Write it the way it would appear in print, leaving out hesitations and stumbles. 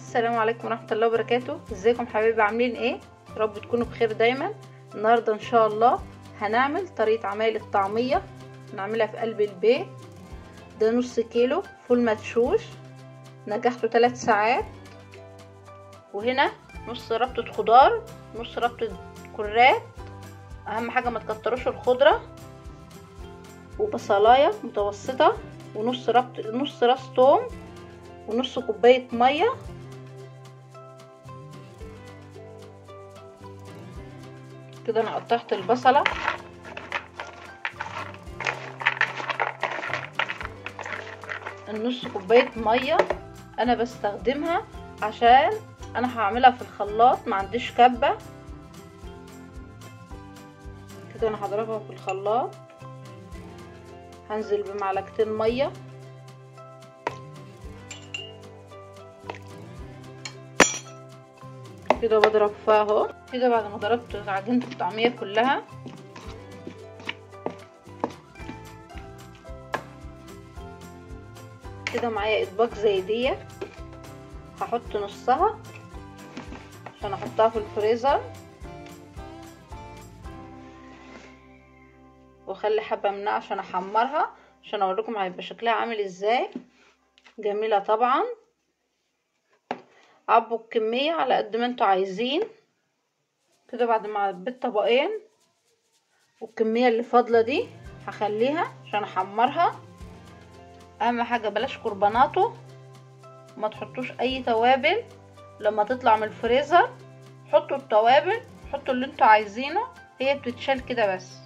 السلام عليكم ورحمة الله وبركاته. ازيكم حبايبي، عاملين ايه؟ يا رب تكونوا بخير دايما. النهارده ان شاء الله هنعمل طريقه عمايل الطعمية، نعملها في قلب البيت. ده نص كيلو فول مدشوش نجحته 3 ساعات، وهنا نص ربطه خضار، نص ربطه كرات، اهم حاجة ما تكتروش الخضرة، وبصلايه متوسطه، ونص ربط نص راس توم، ونص كوباية مية. كده انا قطعت البصله، النص كوباية مية انا بستخدمها عشان انا هعملها في الخلاط، ما عنديش كبه. كده انا هضربها في الخلاط، هنزل بمعلقتين مية، كده بضرب فيها اهو. كده بعد ما ضربت عجينة الطعمية كلها، كده معايا اطباق زي دي، هحط نصها عشان احطها في الفريزر، واخلي حبة منها عشان احمرها، عشان اوريكم هيبقى شكلها عامل ازاي. جميلة طبعا. عبوا الكمية على قد ما انتوا عايزين. كده بعد ما عبيت طبقين، والكمية اللي فاضلة دي هخليها عشان احمرها. اهم حاجة بلاش كربوناتو، ما تحطوش اي توابل. لما تطلع من الفريزر حطوا التوابل، حطوا اللي انتوا عايزينه، هي بتتشال كده بس.